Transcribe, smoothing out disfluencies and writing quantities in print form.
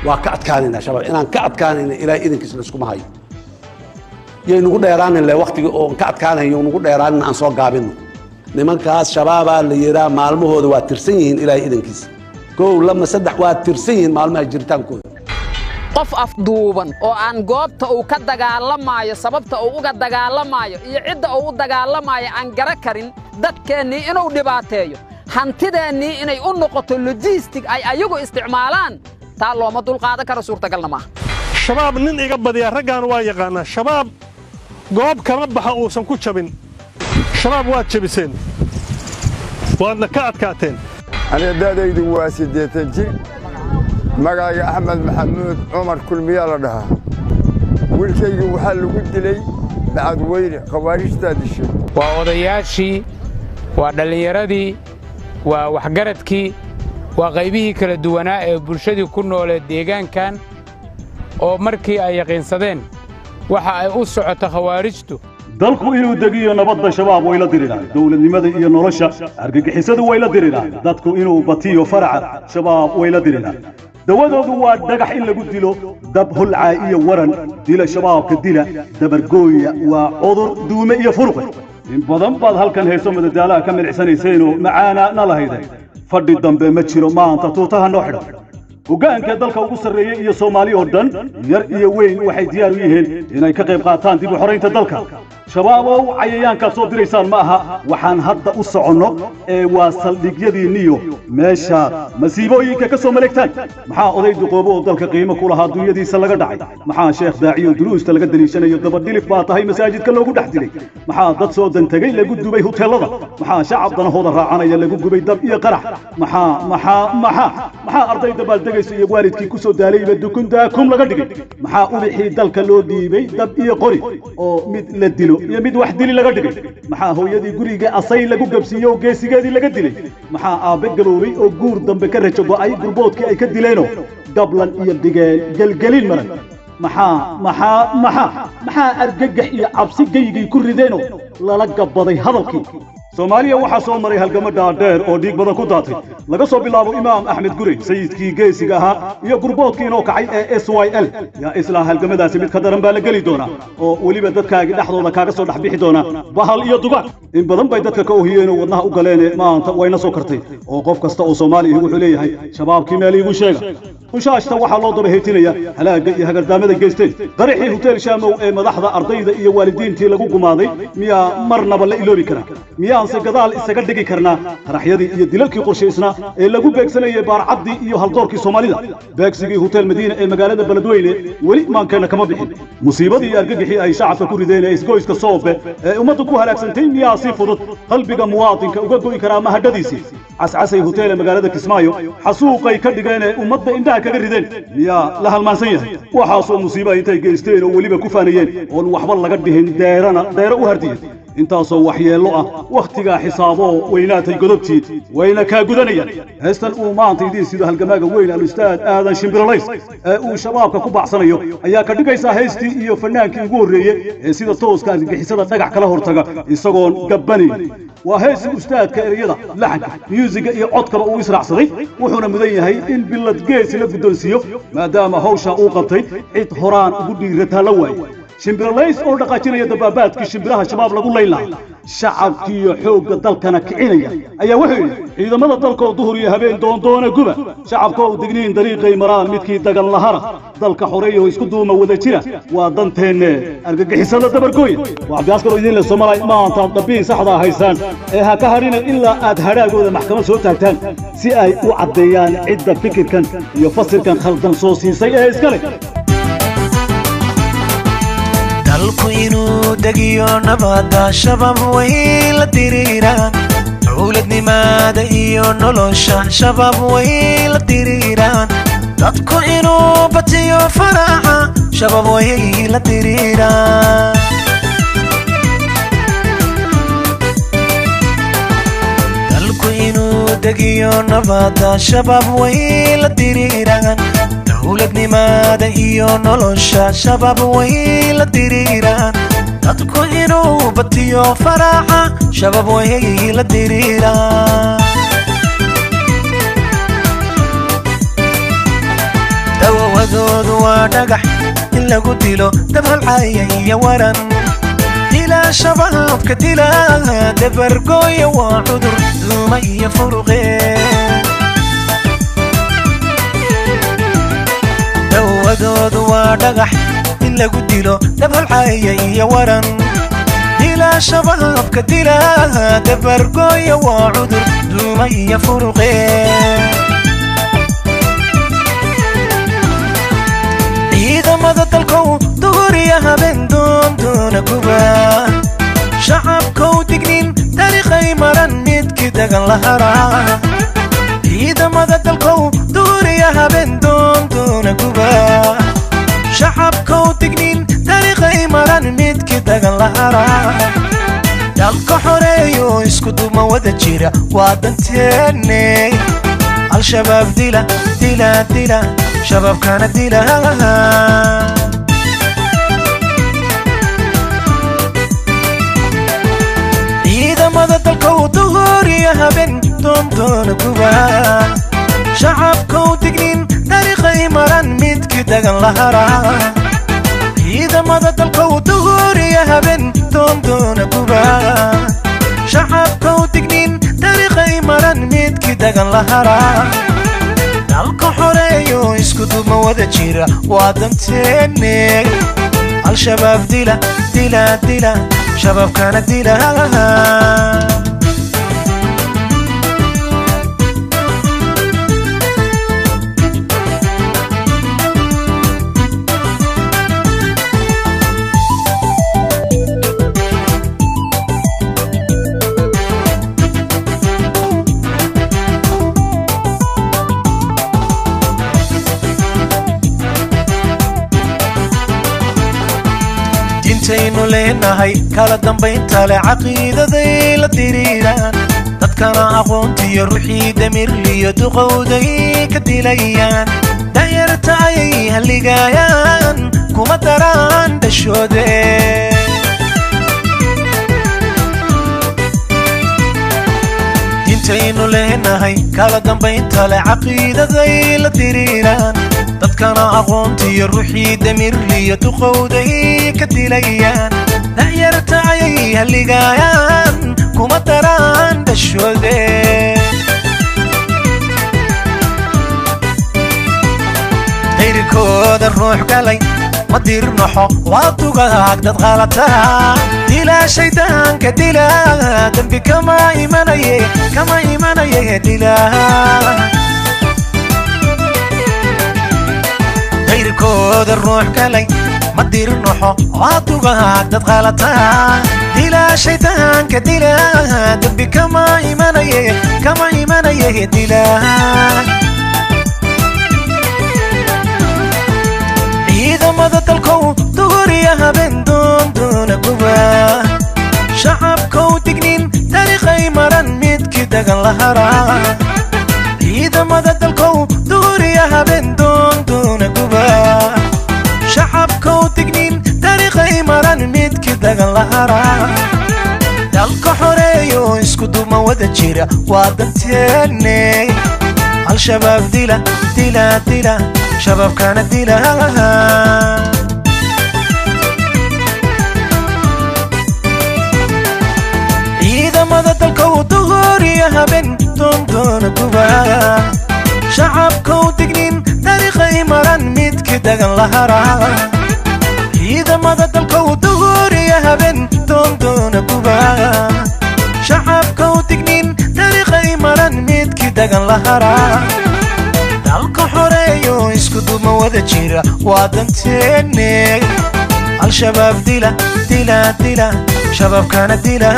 Waa ka adkaanayna Shabaab. Inaan ka adkaanayna Ilaahay idankiis layskuma hayo. Yay nugu dheeraanin le waktigii oon ka adkaanayo nugu dheeraanin, aan soo gaabino. Nimankaas Shabaabaa la yidhaa, maalmahooda waa tirsan yihiin Ilaahay idankiisa. Kow, lama, saddex, waa tirsan yihiin maalmaha jiritaankooda. Qof afduuban oo aan goobta uu ka dagaalamaayo, sababta uu uga dagaalamaayo iyo cidda uu u dagaalamaayo aan gara karin, dadkeennii inuu dhibaateeyo, hantideennii inay u noqoto logistic ay ayagu isticmaalaan, taa looma dulqaadan karo, suurtagalna maaha. Shabaab nin iga badiyaa raggaan waa yaqaannaa. Shabaab goob kama baxa uusan ku jabin. Shabaab waad jabiseen, waadna ka adkaateen. Aniga da'daydu waa 80 jir. Magacayga Axmed Maxamuud Cumar Kulmiyaa la dhahaa. Wiilkaygu waxaa lagu dilay Bacadweyne, khawaarijtaa dishay. Waa odayaashii, waa dhallinyaradii, waa waxgaradkii, waa qaybihii kala duwanaa ee bulshadii ku nooleed deegaankan oo markii ay yaqiinsadeen waxa ay u socoto khawaarijtu. Dalku inuu degiyo nabadda Shabaab wayla diriraan, dowladnimada iyo nolosha argagixisadu wayla diriraan. Dadku inuu batiyo faraca Shabaab wayla diriraan. Dawadoodu waa dhagax in lagu dilo, dab holcaa iyo waran. Dila Shabaabka, dila dabargooya, waa cudur duume iyo furuqe. In badan baad halkan heeso madadaalaha ka milicsanayseenoo macaana na lahayde. Fadhi dambe ma jiro, maanta tuutaha noo xidhan. Hoggaanka dalka ugu sarreeyey iyo Soomaali oo dhan, yar iyo weyn, waxay diyaar u yihiin inay ka qayb qaataan dib u xoraynta dalka. Shabaabow, cayayaankaad soo diraysaan ma aha waxaan hadda u soconno ee waa saldhigyadiinniyo meesha masiibooyinka ka soo maleegtaan. Maxaa oday duqoobo oo dalka qiimo ku lahaa dunyadiisa laga dhacay? Maxaa sheekh daaciyo duruusta laga deliishanayo "dabadhilif baa tahay" masaajidka loogu dhex dilay? Maxaa dad soo dantegay lagu dubay huteelada? Maxaa shacab danahooda raacanaya lagu gubay dab iyo qarax? Maxaa, maxaa, maxaa, maxaa arday dabaaldegaysa iyo waalidkii ku soo daalayba dukun daakum laga dhigay? Maxaa ubixii dalka loo dhiibay dab iyo qori oo mid la dilo iyo mid wax dili laga dhigay? Maxaa hooyadii guriga asay lagu gabsiiyo oo geesigeedii laga dilay? Maxaa aabbe gaboobay oo guur dambe ka rajo go'ay gurboodkii ay ka dileenoo gablan iyo dhigeen gelgelin maran? Maxaa, maxaa, maxaa, maxaa argagax iyo cabsi geygay ku rideenoo lala gabbaday hadalkii? Soomaaliya waxaa soo maray halgamo dhaadheer oo dhiig badan ku daatay, laga soo bilaabo Imaam Axmed Gurey, sayidkii geesiga ahaa, iyo gurboodkii inoo kacay ee SYL. Yaa islaa halgamadaasi mid ka daran baa la geli doonaa oo weliba dadkaagii dhexdooda kaaga soo dhex bixi doonaa bahal iyo dugaag. In badan bay dadka ka ohiyeenoo wadnaha u galeene, maanta wayna soo kartay oo qof kasta oo Soomaaliya wuxuu leeyahay: "Shabaabkii meel iigu sheega." Hushaashta waxaa loo daba heetinaya halaagga iyo hagardaamada geysteen. Qaraxii Hotel Shaamow ee madaxda, ardayda iyo waalidiintii lagu gumaaday miyaa marnaba la iloobi karaa? Miyaanse gadaal isaga dhigi karnaa qaraxyadii iyo dilalkii qorshaysnaa ee lagu beegsanayay baarcaddii iyo haldoorkii Soomaalida? Beegsigii Hotel Madiina ee magaalada Beledweyne weli maankeenna kama bixin. Musiibadii iyo argagixii ay shacabka ku rideen ee isgoyska Soobe ee ummaddu ku halaagsantay miyaa si fudud qalbiga muwaadinka uga go'i karaa mahadhadiisii? Cascasay Hotel ee magaalada Kismaayo xasuuqay ka dhigeen ee ummadda indhaha kaga rideen miyaa la halmaansan yahay? Waxaasoo musiiba intay geysteen oo weliba ku faanayeen oon waxba laga dhihin, deerana deero u hardiyeen, intaasoo waxyeello ah wakhtigaa xisaaboo weynaatay godobtii wayna kaa gudanayaan. Heestan uu maanta idiin sido halgamaaga weyn Alustaad Aadan Shimbirolays ee uu Shabaabka ku bacsanayo ayaa ka dhigaysaa heystii iyo fannaankii ugu horreeye ee sida tooska argagixisada dhagax kala hortaga isagoon gabbanayn. Waa heesi ustaadka ereyada, laxanka, myuusiga iyo codkaba uu israacsaday, wuxuuna mudan yahay in billad geesi la guddoonsiiyo, maadaama hawshaa uu qabtay cid horaan ugu dhiirataa la waayey. Shimbirolays oo dhaqaajinaya dabaabaadkii shimbiraha Shabaab lagu layn lahaa, shacabkiiyo xoogga dalkana kicinaya ayaa wuxuu yidhi: Ciidamada dalkoo duhur iyo habeen doondoona guba, shacabka oo digniin dariiqay maraan midkii dagan lahara, dalka xoreeyaho isku duuma wada jira, waa danteenne argagixisada dabargooya. Waa Cabdiaskar oo idiin le Soomaalay, maantaad dhabbiin saxdaa haysaan ee ha ka hadhina ilaa aad hadhaagooda maxkamad soo taagtaan, si ay u caddeeyaan cidda fikirkan iyo fasirkan khaldan soo siisay ee iska leh. Dalku inuu degiyo nabadda Shabaab way la diriiraan, dowladnimada iyo nolosha Shabaab way la diriiraan. Dadku inuu batiyo faraxa Shabaab way la diriiraan. Dalku inuu degiyo nabadda Shabaab way la diriiraan, dowladnimada iyo nolosha Shabaab way la diriiraan. Dadku inuu batiyo faraxa Shabaab way la diriiraan. Dawawada. Dawadoodu waa dhagax in lagu dilo dab holcaya iyo waran. Dila shabaabka dila, dabargooya waa cudur duuma iyo furuqe. Dawadoodu waa dhagax in lagu dilo dab holcaya iyo waran. Dila shabaabka dila, dabargooya waa cudur duuma iyo furuqe. Ciidamada dalkow duhuriya habeen doondoona guba, shacabkow dignin dariiqay maran midkii dagan la haraa. Ciidamada dalkow duhuriya habeen doondoona guba, shacabkow dignin dariiqay maran midkii dagan la haraa. Dalka xoreeyo isku duubma wada jira waa danteenne. Al-shabaab dila, dila, dila, shabaabkana dila. Ciidamada dalkow duhuriya habeen doondoona guba, shacabkow dignin dariiqay maran midkii dagan la haraa. Ciidamada dalkow duhuriya habeen doondoona guba, shacabkow dignin dariiqay maran midkii dagan la haraa. Dalka xoreeyo isku duubma wada jira waa danteenne. Al-shabaab dila, dila, dila, shabaabkana dila. Diintaynu leenahay kala dambaynta le, caqiidaday la diriiraan. Dadkana aqoontiyo ruuxii damirliyo duqowday ka dilayaan. Danyarta ayay halligayaan, kuma daraan dhashoode. Diintaynu leenahay kala dambaynta le, caqiidaday la diriiraan. Dadkana aqoontiyo ruuxii damirliyo duqowday ka dilayaan. Danyarta ayay halligayaan, kuma daraan dhashoode. Dayrkooda ruux galay ma dirnaxo, waa dugaag dad qalata. Dila shaydaanka dila, dembi kama imanaye, kama imanaye dila. Dayrkooda ruux galay ma dirnaxo, waa dugaag dad qalata. Dila shaydaanka dila, dembi kama imanaye, kama imanaye dila. Ciidamada dalkow duhuriya habeen doondoona guba, shacabkow dignin dariiqay maran midkii dagan la haraa. Ciidamada dalkow duhuriya habeen doondoona guba, shacabkow dignin dariiqay maran midkii dagan la haraa. Dalka xoreeyo isku duubma wada jira waa danteenne. Al-shabaab dila, dila, dila, shabaabkana dila. Ciidamada dalkow duhuriya habeen doondoona guba, shacabkow dignin dariiqay maran midkii dagan la haraa. Ciidamada dalkow duhuriya habeen doondoona guba, shacabkow dignin dariiqay maran midkii dagan la haraa. Dalka xoreeyo isku duubma wada jira waa danteenne. Al-shabaab dila, dila, dila, shabaabkana dila.